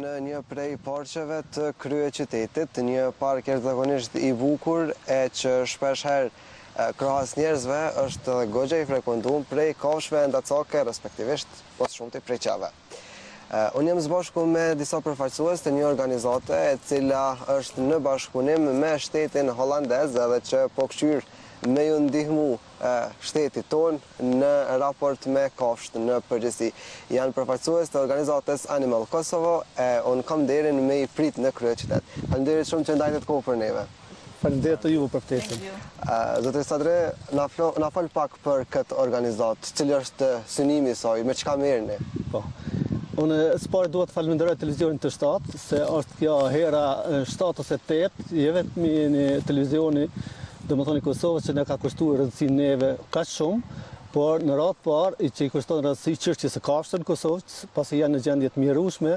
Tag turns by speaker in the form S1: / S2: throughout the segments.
S1: në një prej parqeve të kryeqytetit, një park jashtëzakonisht i bukur e që shpesh herë krahas njerëzve është edhe goxha i frekuentuar prej kafshëve endacake, respektivisht më së shumti prej qeve. Unë jam së bashku me disa përfaqësues të një organizate e cila është në bashkëpunim me shtetin holandez edhe që po kqyr me ju ndihmu shtetit tonë në raport me kafshët në përgjithësi. Janë përfaqësues të organizatës Animal Kosovo e unë kam nderin me i prit në kryeqytet. Faleminderit shumë që ndajtët kohë për neve.
S2: Faleminderit të juve për ftesën.
S1: Zotëri Sadri, na flo, na fol pak për këtë organizatë, cili është synimi i saj, me çka merreni?
S2: Po. Unë së pari dua të falënderoj televizionin T7 se është kjo hera 7 ose 8, i vetmi një televizioni, domethënë i Kosovës që na ka kushtuar rëndësi neve kaq shumë, por në radhë të parë që i kushton rëndësi çështjes së kafshëve në Kosovë, pasi janë në gjendje të mjerueshme,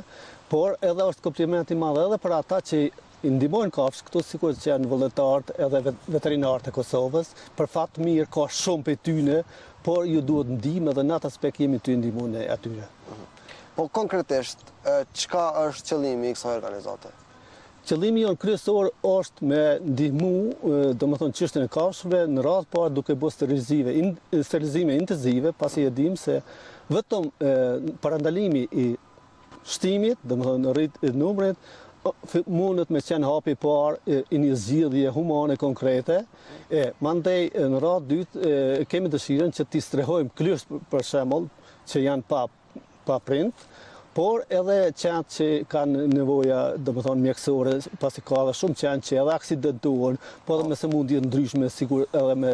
S2: por edhe është kompliment i madh edhe për ata që i ndihmojnë kafshët këtu sikur që janë vullnetarët edhe veterinarët e Kosovës. Për fat të mirë ka shumë prej tyne, por ju duhet ndihmë edhe në atë aspekt jemi tu i ndihmu ne atyre.
S1: Po konkretisht, çka është qëllimi i kësaj organizate?
S2: Qëllimi jonë kryesor është me ndihmu, domethënë çështjen e kafshëve në radhë të parë duke bërë sterilizime, sterilizime intensive, pasi e dimë se vetëm parandalimi i shtimit, domethënë rritjes numrit, mundet me qenë hapi i parë i një zgjidhje humane konkrete, e mandej në radhë dytë kemi dëshirën që t'i strehojmë këlyshët për shembull që janë pa pa prind, por edhe qentë që kanë nevoja, domethënë mjekësore, pasi ka edhe shumë qenë që edhe aksidentohen, po edhe me sëmundje të ndryshme, sikur edhe me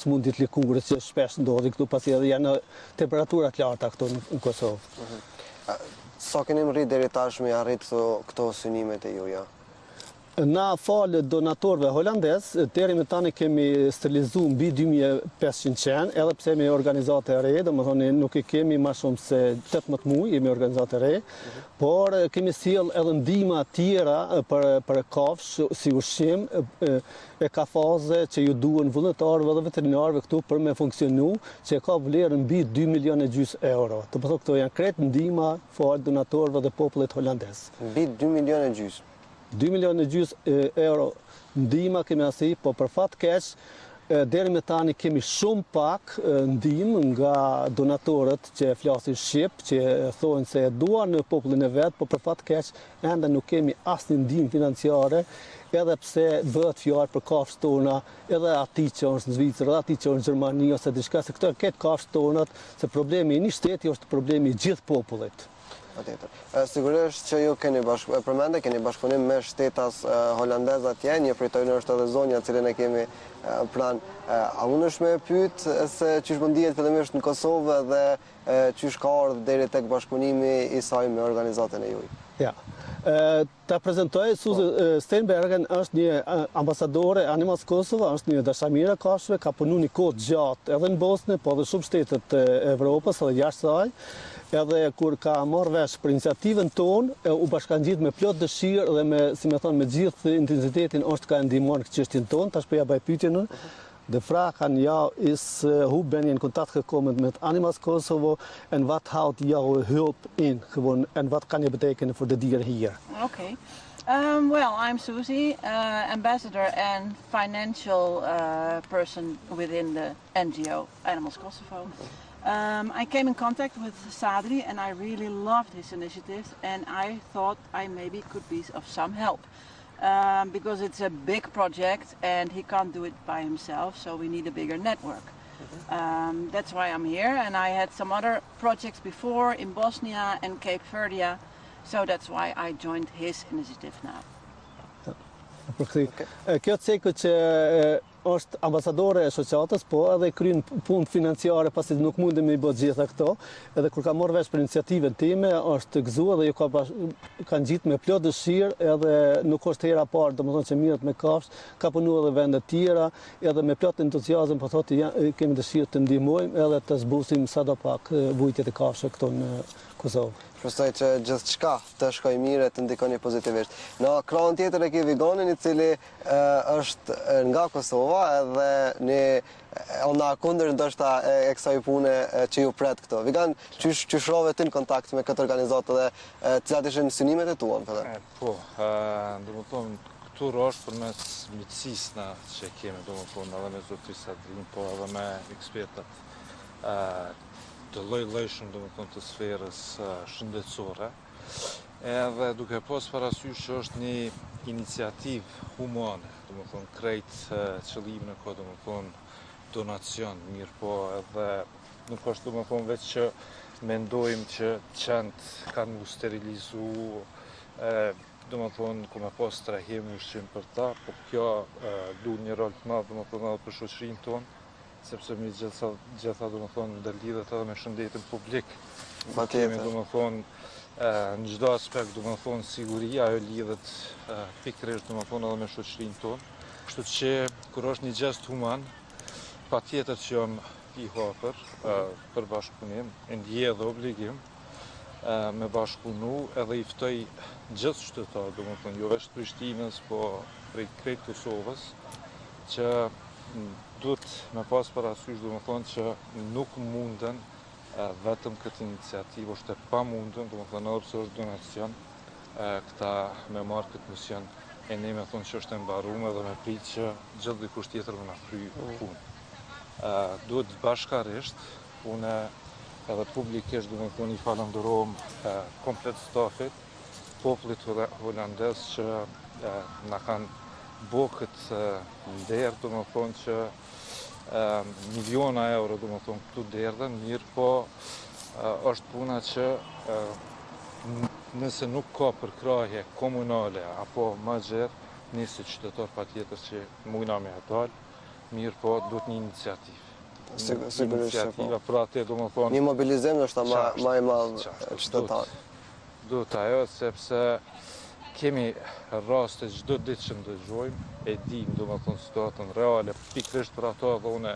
S2: sëmundje të lëkurës që shpesh ndodhin këtu, pasi edhe janë temperatura të larta këtu në Kosovë.
S1: Sa keni mrri deri tash me arrit këto, këto synimet e juja?
S2: Na falë donatorëve holandez, deri më tani kemi sterilizu mbi 2500 qenë, edhe pse jemi organizatë e re, domethënë nuk e kemi ma shumë se 18 muaj, jemi organizatë e re, por kemi sjell edhe ndihma tjera për për kafshë si ushqim, e kafaze që ju duhen vullnetarëve dhe veterinarëve këtu për me funksionu, që e ka vlerën mbi 2 milionë e gjysë euro. Domethënë këto janë krejt ndihma falë donatorëve dhe popullit holandez.
S1: Mbi 2 milionë e gjysë.
S2: 2 milionë e gjysë euro ndihma kemi asi, po për fat keq, deri më tani kemi shumë pak ndihmë nga donatorët që flasin shqip, që thonë se e duan në popullin e vet, po për fat keq ende nuk kemi asnjë ndihmë financiare, edhe pse bëhet fjalë për kafshët tona, edhe atij që është në Zvicër, edhe atij që është në Gjermani ose diçka, se këto janë krejt kafshët tonat, se problemi i një shteti është problemi i gjithë popullit.
S1: Patjetër. Sigurisht që ju keni bashk, e përmende, keni bashkëpunim me shtetas holandez atje, një prej tyre është edhe zonja cilën e kemi pranë. A mundesh me e pyet se qysh po ndihet fillimisht në Kosovë dhe qysh ka ardhur deri tek bashkëpunimi i saj me organizatën e juaj?
S2: Ja. Ta prezantoj, Suzy Steenbergen është një ambasadore e Animals Kosovo, është një dashamire e kafshëve, ka punu një kohë të gjatë edhe në Bosnjë, po edhe shumë shtetet e Evropës edhe jashtë saj. Edhe kur ka marrë vesh për iniciativën tonë, u bashkangjit me plot dëshirë dhe me, si me thonë, me gjithë intensitetin është ka ndihmuar këtë çështjen tonë. Tash po ja bëj pyetjen unë. De vraag aan jou is, hoe ben je in contact gekomen met Animals Kosovo en wat houdt jouw hulp in? Gewoon, en wat kan je betekenen voor de dieren hier?
S3: Okay. Um, well, I'm Susie, uh, ambassador and financial uh, person within the NGO Animals Kosovo. Um, I came in contact with Sadri and I really loved his initiatives and I thought I maybe could be of some help. Um, because it's a big project and he can't do it by himself, so we need a bigger network. Um, that's why I'm here and I had some other projects before in Bosnia and Cape Verde, so that's why I joined his initiative now.
S2: Për Kjo ceku që është ambasadore e shoqatës, po edhe kryen punë financiare pasi nuk mundem me i bë gjitha këto. Edhe kur ka marrë vesh për iniciativën time, është gëzuar dhe ju ka bash, ka ngjitë me plot dëshirë, edhe nuk është hera parë, domethënë që mirret me kafshë, ka punuar edhe vende tjera, edhe me plot entuziazëm po thotë ja, kemi dëshirë të ndihmojmë edhe të zbusim sado pak vujtjet e kafshëve këtu në Kosovë.
S1: Shpresoj që gjithçka të shkojë mirë e të ndikoni pozitivisht. Në krahun tjetër e ke Viganin i cili është nga Kosova edhe një ana e kundër ndoshta e, e kësaj pune që ju pret këtu. Vigan, qysh qysh rave ti në kontakt me këtë organizatë dhe cilat ishin synimet e tua në
S4: fillim? Po, domethonë, këtu rashë përmes miqësisë na që kemi, domethonë, edhe me zotri Sadrin, po edhe me ekspertat të lloj-llojshëm, domethonë, të sferës shëndetësore. Edhe duke pas parasysh që është një iniciativë humane, domethonë, krejt qëllimin e ka, domethonë, donacion, mirëpo edhe nuk është, domethonë, veç që mendojmë që qentë kanë mu sterilizu, domethonë, ku me pas strehim, ushqim për ta, po kjo lun një rol të madh, domethonë, edhe për shoqërinë tonë, sepse mbi gjitha, gjitha domethonë, ndërlidhet edhe me shëndetin publik. Patjetër. Domethonë, në çdo aspekt, domethonë, siguria, ajo lidhet pikërisht, domethonë, edhe me shoqërinë tonë. Kështu që, kur është një gjest human, patjetër që jam i hapur për bashkëpunim, e ndjej edhe obligim me bashkëpunu edhe i ftoj gjithë qytetarët, domethonë, jo veç të Prishtinës, po prej krejt Kosovës, që duhet me pas parasysh, domethonë, që nuk munden vetëm këtë iniciativë, është e pamundun, domethonë, edhe pse është donacion, këta me marrë këtë mision, e ne me thonë që është e mbarume dhe me pritë që gjithë dikush tjetër me na kry mm. punë. Duhet bashkarisht, une edhe publikisht, domethonë, i falënderohem komplet stafit, popullit holandez që na kanë bo këtë nder, domethonë që miliona euro, domethonë, këtu derdhen, mirëpo është puna që nëse nuk ka përkrahje komunale apo ma gjerë, ne si qytetar patjetër që mujna me ia dalë, mirëpo duhet një iniciativë.
S1: Sigurisht që po.
S4: Iniciativa, pra atë domethonë...
S1: Një mobilizim është ma, ma i madh qytetar.
S4: Duhet ajo, sepse kemi raste çdo ditë që ndëgjojmë, e dimë, domethonë, situatën reale, pikërisht për ato edhe une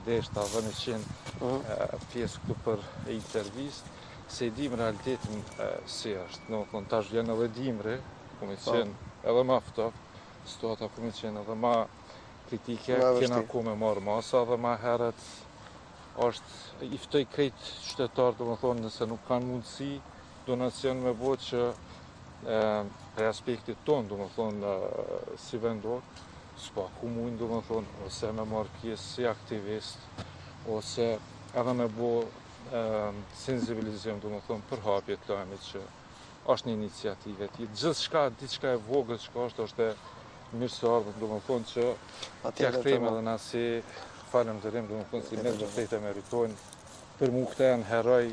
S4: deshta dhe me qenë mhm. pjesë këtu për intervistë, se e dimë realitetin si është. Domethonë, tash vjen edhe dimri, ku me po. qenë edhe ma ftoft, situata ku me qenë edhe ma kritike, kena ku me marrë masa dhe ma herët është, i ftoj krejt qytetarët, domethonë, nëse nuk kanë mundësi, donacion me bo që prej aspektit tonë, domethonë, si vendor, s'paku mujnë, domethonë, ose me marrë pjesë si aktivist, ose edhe me bo sensibilizim, domethonë, përhapje të lajmit që është një iniciativë e tillë. Gjithçka, diçka e vogël çka është, është e mirëseardhur, domethonë që t'ia kthejmë edhe na si falënderim, domethonë si me të vërtetë e meritojnë. Për mu këta janë heroj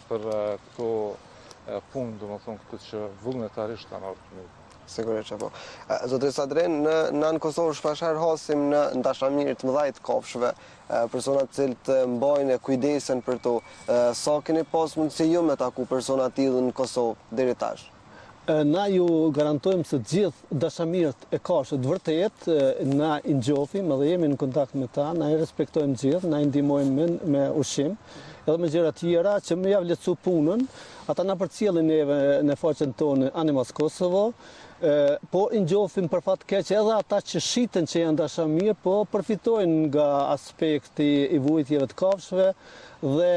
S4: për këto punë, domethonë këto që vullnetarisht kanë ardhur me.
S1: Sigurisht që po. Zotri Sadrin, në, në në Kosovë shpeshherë hasim në dashamirë të mëdhaj të kafshëve, persona të cilët mbajnë e kujdesen për to. Sa keni pas mundësi ju me taku persona të tillë në Kosovë deri tash?
S2: Na ju garantojmë se të gjithë dashamirët e kafshëve të vërtetë na i njofim edhe jemi në kontakt me ta, na i respektojmë të gjithë, na i ndihmojmë me, me ushqim, edhe me gjëra tjera që me ja lehtësu punën. Ata na përcjellin neve në faqen tonë Animals Kosovo, po i njofim për fat keq edhe ata që shiten që janë dashamirë, po përfitojnë nga aspekti i vuajtjeve të kafshëve dhe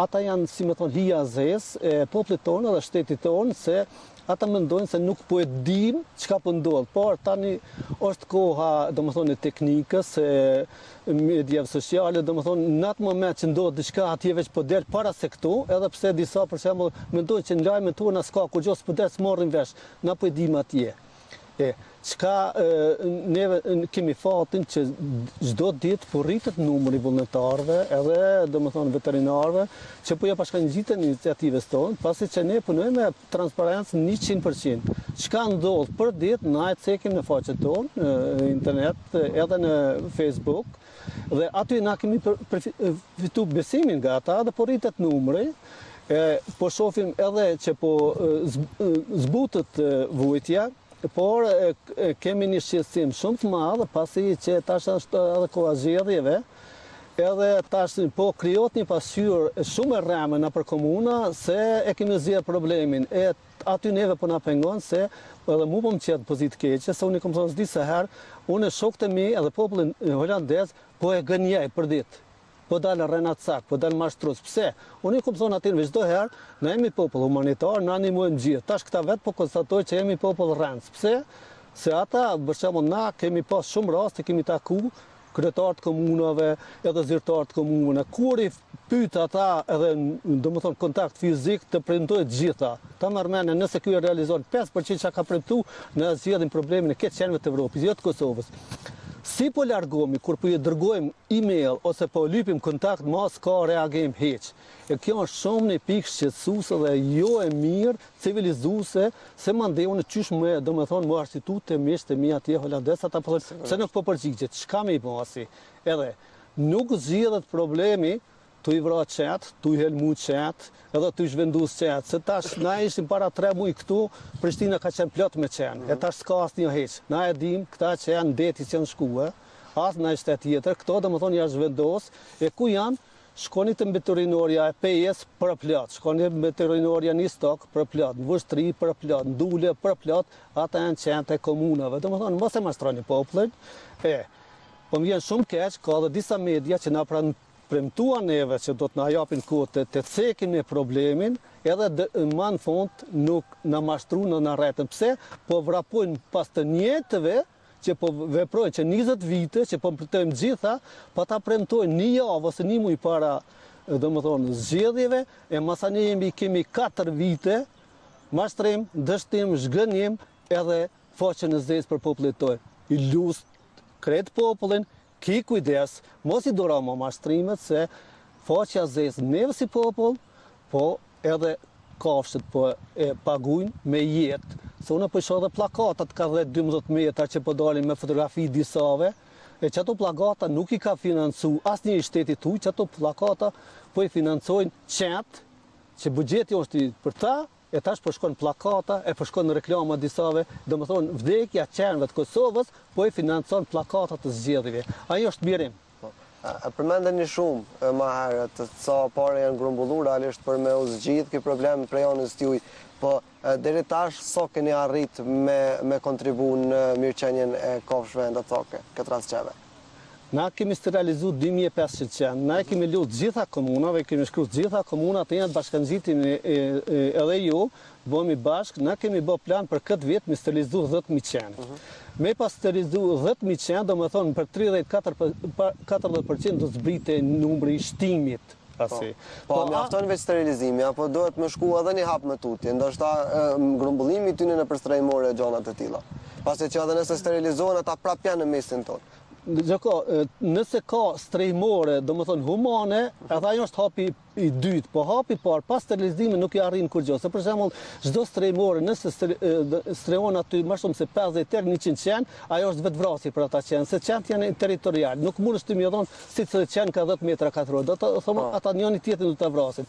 S2: ata janë, si me thonë, hija e zezë e popullit tonë dhe shtetit tonë se ata mendojnë se nuk po e dim çka po ndodh, por tani është koha, domethënë, e teknikës, e mediave sociale, domethënë, në atë moment që ndodh diçka atje veç po del para se këtu, edhe pse disa për shembull mendojnë që në lajmet tona s'ka kurgjë, s'po del s'marrin vesh, na po e dimë atje. E, çka neve kemi fatin që çdo ditë po rritet numri i vullnetarëve edhe domethënë veterinarëve që po ja bashkangjiten iniciativës tonë, pasi që ne punojmë me transparencë 100%. Çka ndodh për ditë, na e cekim në faqet tonë, në internet, edhe në Facebook, dhe aty na kemi fitu besimin nga ata dhe po rritet numri, e, po shofim edhe që po zbutet vujtja, por e, kemi një shqetësim shumë të madh, pasi që tash është edhe koha zgjedhjeve, Edhe tash po krijohet një pasqyrë shumë e rreme nëpër komuna se e kemi zgjidhë problemin. E aty neve po na pengon se edhe mu po më qet në pozitë të keqe, se unë i kom thonë disa herë, unë e shokët e mi edhe popullin holandez po e gënjej për ditë. Po dal rrenacak, po dal mashtrus. Pse? Unë i kom thonë atynve çdo herë, na jemi popull humanitar, na ndihmojmë gjithë. Tash këta vetë po konstatojnë që jemi popull rrenc. Pse? Se ata, për shembull, na kemi pas shumë raste, kemi taku kryetarë të komunave, edhe zyrtarë të komunave. Kur i pyet ata edhe, domethënë, kontakt fizik, të premtojnë të gjitha. Ta merr mendja, nëse ky e realizon 5% çka ka premtu, na zgjedhim problemin e krejt qenve të Evropës, jo të Kosovës. Si po largohemi, kur po i dërgojmë email ose po lypim kontakt, ma s'ka reagim hiç. E kjo është shumë një pikë shqetësuese dhe jo e mirë, civilizuese, se mandej unë qysh me, domethonë, mu arsyetu te miqtë e mi atje holandez, ata po thonë, pse nuk po përgjigjet, çka me i bo asi? Edhe, nuk zgjidhet problemi Tu i vra qentë, tu i helmu qentë, edhe tu i zhvendos qentë, se tash na ishim para tre muj këtu, Prishtina ka qenë plot me qenë, e tash s'ka asnjë hiç. Na e dimë, këta qenë n'deti s'janë shkue, as në naj shtet tjetër, këto domethënë janë zhvendos, e ku janë? Shkoni te mbeturinorja e Pejës përplot, shkoni te mbeturinorja në Istok përplot, në Vushtrri përplot, në Dule përplot, ata janë qentë e komunave. Domethënë mos e mashtroni popullin, e po më vjen shumë keq, ka edhe disa media që na pranë premtuan neve që do të na japin kohë të të cekim ne problemin, edhe dë, ma në fund nuk na mashtrun dhe na rretën. Pse? Po vrapojnë pas të njëjtëve që po veprojnë që 20 vite, që po premtojnë gjitha, po ata premtojnë një javë ose një muj para, domethonë, zgjedhjeve, e masanej jemi kemi 4 vite, mashtrim, dështim, zhgënjim, edhe faqen e zezë për popullin tonë. I lus krejt popullin Ki kujdes, mos i duro ma mashtrimet se faqja zezë neve si popull, po edhe kafshët po e pagujnë me jetë, se unë po i shoh edhe pllakatat ka 10 12 metra që po dalin me fotografi disave, e qato pllakata nuk i ka financu asnjë i shtetit huj, qato pllakata po i financojnë qentë, që buxheti është për ta, E tash po shkon pllakata, e po shkon reklama disave, domethonë vdekja qenve të Kosovës po i financon pllakatat e zgjedhjeve. Ajo është mjerim.
S1: Po. E përmende një shumë ma herët, sa pare janë grumbullu realisht për me u zgjidh ky problem prej anës tuj, po deri tash sa keni arrit me me kontribu në mirëqenien e kafshëve endacake, këtë rast qenve?
S2: Na kemi sterilizu 2500 qen, na e kemi lut gjitha komunave, kemi shkru gjitha komunat të jenë bashkangjitin edhe ju, bëhemi bashkë, na kemi bë plan për këtë vit me sterilizu 10000 qen. Me pas sterilizu 10000 qen, domethonë për 30-40% do zbrite numri i shtimit.
S1: Pasi. Po, po mjafton veç sterilizimi, apo duhet me shku edhe një hap më tutje, ndoshta grumbullimi i tyne nëpër strehimore e gjana të tilla. Pasi që edhe nëse sterilizohen, ata prap janë në mesin
S2: tonë. Gjoko, nëse ka strehimore, domethonë humane, edhe ajo është hapi i dytë, po hapi i parë, pa sterilizimi nuk i arrin kurgjo. Se për shembull, çdo strehimore, nëse strehon aty më shumë se 50 deri 100 qen, ajo është vetëvrasje për ata qen, se qentë janë territorial, nuk mundesh ti me dhonë Secili qen ka 10 metra katror, do të thonë po. ata njëri tjetrin do ta vrasin.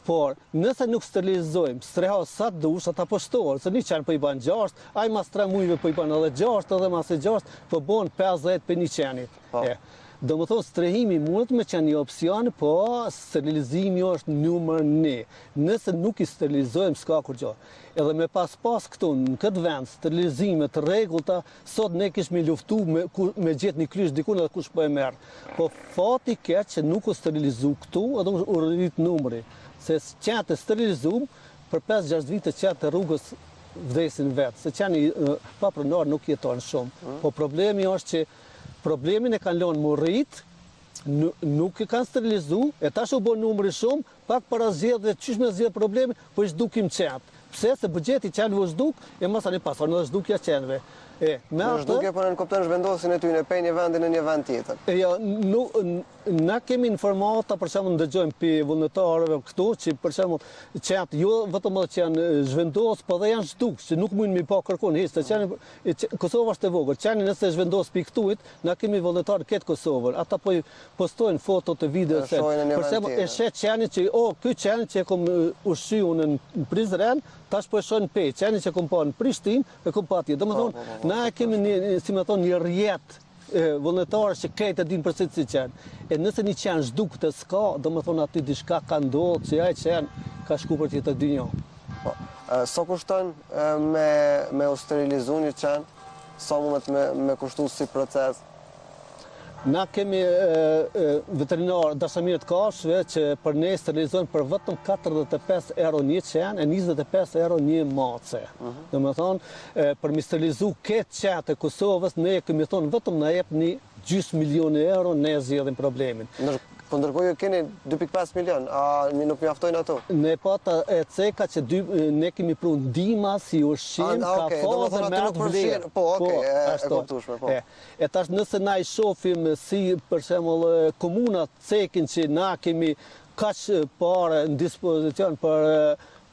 S2: Por, nëse nuk sterilizojmë, streho sa të dush, ata po shtohen, se një qen po i ban 6, ai mas 3 mujve po i ban edhe 6, edhe mas 6, po bon 50 për një qenit. Po. E. Domethonë, strehimi mundet me qenë një opsion, po sterilizimi është numër një. Nëse nuk i sterilizojmë, s'ka kurgjo. Edhe me pas pas këtu, në këtë vend, sterilizime të rregullta, Sot ne kishmi luftu me, me gjetë një klysh dikun edhe kush po e merr. Po fati keq që nuk u sterilizu këtu edhe u rrit numri. Se qentë e sterilizum, për 5-6 vite qentë e rrugës vdesin vetë. Se qeni pa pronar nuk jeton shumë. Mm. Po problemi është që problemin e kanë lënë mu rrit, nuk e kanë sterilizu, e tash u bo numri shumë, Pak para zgjedhjeve qysh me zgjidh problemin, po i zhdukim qentë. Pse? Se buxheti i qenve u zhduk, e masanej pason edhe zhdukja e qenve.
S1: E, me atë... Zhdukje po nënkupton zhvendosjen e tyre prej një vendi në një vend
S2: tjetër. E jo, nuk, na kemi informata, për shembull ndëgjojmë pi vullnetarëve këtu, që për shembull qentë jo vetëm edhe që janë zhvendos, po edhe janë zhduk, që nuk mujnë me i pa kërkun hiç, se qeni, Kosova është e vogël, qeni nëse e zhvendos pi këtuit, na kemi vullnetarë krejt Kosovën, ata po i postojnë foto të video se për shembull e sheh qenin që o ky qen që e kom ushqy unë në Prizren tash po e shoh në Pejë qenin që e kom pa në Prishtinë e kom pa atje domethënë po, po, po, na e kemi një si me thonë një rrjet. Vullnetare që krejt e dinë për secilin qen. E nëse një qen zhduket e s'ka, domethonë aty diçka ka ndodhë që ai qen ka shku për tjetër dynja.
S1: Po. Sa kushton me me u sterilizu një qen? Sa mundet me me kushtu si proces?
S2: Na kemi veterinar dashamirë të kafshëve që për ne sterilizojnë për vetëm 45 euro një qen e 25 euro një mace. Mhm. Domethonë, për mi sterilizu krejt qentë e Kosovës, ne kemi thonë vetëm na jepni gjysë milioni euro, ne zgjidhim
S1: problemin. Po ndërkohë ju keni 2.5 milion, a nuk mjaftojnë ato?
S2: Ne po ta e ceka që dy, ne kemi pru ndihma si ushqim,
S1: kafe dhe me atë vlerë. Po, okej, e kuptueshme, po.
S2: E tash nëse na i shofim si për shembull komunat cekin që na kemi kaq pare në dispozicion për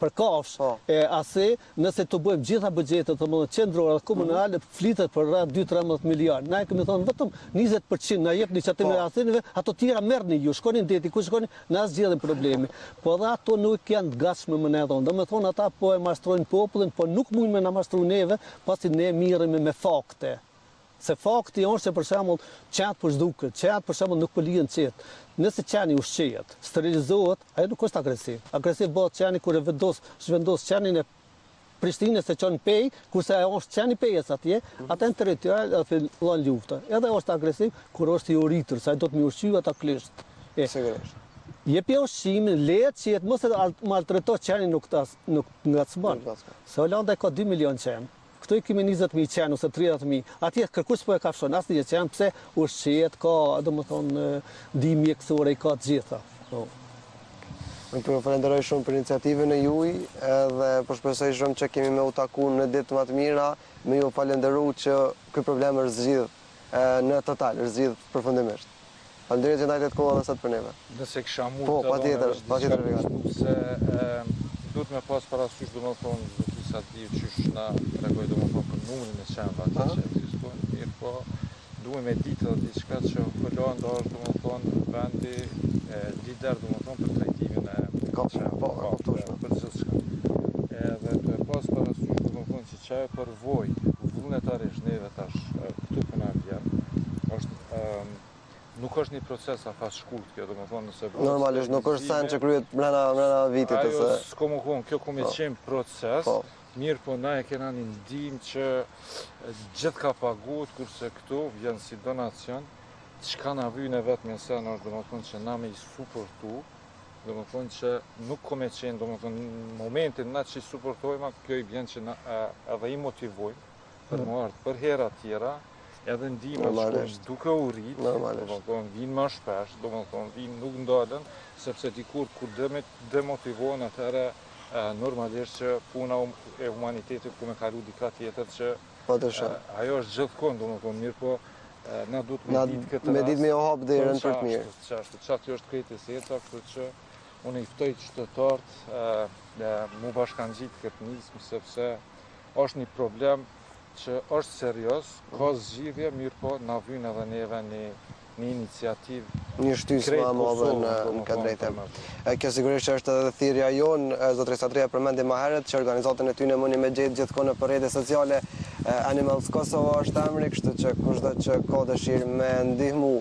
S2: për kafshë, po. e asi, nëse të bëjmë gjitha buxhetet, domethënë qendrore dhe komunale, mm -hmm. flitet për rreth 2-13 miliard. Na e kemi thonë vetëm 20% na jepni që aty po. atyne, ato tjera merrni ju, shkoni në deti, ku shkoni, na zgjidhim problemin. Po edhe ato nuk janë të gatshme me na dhonë. Domethonë ata po e mashtrojnë popullin, po nuk mujnë me na mashtru neve, pasi ne mirremi me fakte. Se fakti është që për shembull qentë po zhduken, qentë për shembull nuk po lihen qetë. Nëse qeni ushqehet, sterilizohet, ai nuk është agresiv. Agresiv bëhet qeni kur e vendos, zhvendos qenin e Prishtinës e çon në Pejë, kurse ajo është qeni i Pejës atje, atë në territorial edhe fillon lufta. Edhe është agresiv kur është i uritur, se ai do të me ushqy ata klysht.
S1: E, Sigurisht.
S2: Jepja ushqimin, leje qetë, mos e maltreto qenin nuk ta nuk ngacmon. Se Holanda ka 2 milion qen. Këtu i kemi 20.000 qen ose 30.000. Atje kërkush s'po e kafshon asnjë qen, pse ushqehet, ka, domethënë, ndihmë mjekësore i ka të gjitha.
S1: Po. Unë po ju falenderoj shumë për iniciativën e juj edhe po shpresoj shumë që kemi me u taku në ditë më të mira, me ju falenderu që ky problem është zgjidh në total, është zgjidh përfundimisht. Faleminderit që ndajtë kohë edhe sot për
S4: neve. Nëse kisha mund
S1: po, të patjetër, patjetër,
S4: diçka se duhet me pas parasysh domethënë zoti Sadriu qysh na tregoi domethënë për numrin e qenve aty që ekzistojnë, mirë po duhet me ditë edhe diçka që Holanda është domethënë vendi lider domethënë për trajtimin e
S1: kafshëve, po, e
S4: kuptueshme, për gjithçka. Edhe tu e pas parasysh domethënë që qajo përvojë vullnetarisht neve tash këtu po na vjen, është nuk është një proces afatshkurt kjo, domethënë nëse
S1: bëhet Normalisht nuk është sen që kryhet mrena mrena vitit
S4: ose Ajo s'ka me konë, kjo ka me po. qenë proces, po. mirë po na e kena një ndihmë që gjithka paguhet, kurse këtu vjen si donacion, çka na vynë e vetmja sen është domethënë që na me i suportu, domethënë që nuk ka me qenë, domethënë në momentin na që i suportojmë, kjo i bjen që na, edhe i motivojmë, për me ardhë për hera tjera, edhe ndihmat shkojnë duke u rrit, domethënë vijnë më shpesh, domethënë vijnë nuk ndalen, sepse dikur kur demotivohen atëherë normalisht që puna um, e humanitetit ka me kalu dika tjetër që
S1: po të shoh.
S4: Ajo është gjithkund, domethënë mirë po na duhet me ditë
S1: këtë rast. Me ditë me u hap derën për të
S4: mirë. Qashtu, qaty është krejt esenca, kështu që unë i ftoj qytetarët mu bashkangjit këtë nismë, sepse Është një problem që është serioz, ka zgjidhje, mirëpo na vyn edhe neve një një iniciativë
S1: një shtysë më e madhe në në këtë drejtim. Kjo sigurisht që është edhe thirrja jonë, zotëri Sadri e përmendi më herët që organizatën e tyne muni me gjetë gjithkund nëpër rrjete sociale, Animals Kosovo është emri, kështu që kushdo që ka dëshirë me ndihmu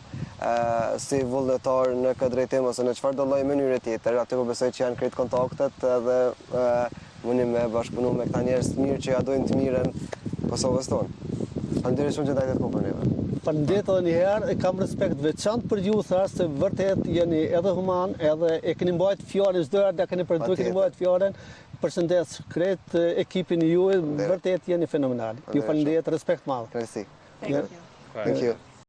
S1: si vullnetar në këtë drejtim ose në çfarëdo lloj mënyre tjetër, aty po besoj që janë krejt kontaktet edhe Muni me bashkëpunu me këta njerëz të mirë që ja dojnë të mirën Kosovës tonë. Faleminderit shumë që ndajtë kohë për
S2: neve. Faleminderit edhe një herë, e kam respekt të veçantë për ju, thash se vërtet jeni edhe human, edhe e keni mbajt fjalën çdo herë, keni për duhet keni mbajt fjalën. Përshëndes krejt ekipin e juaj, vërtet jeni fenomenal. Ju faleminderit, respekt
S1: madh. Kënaqësi.
S3: Thank you.
S1: Thank you.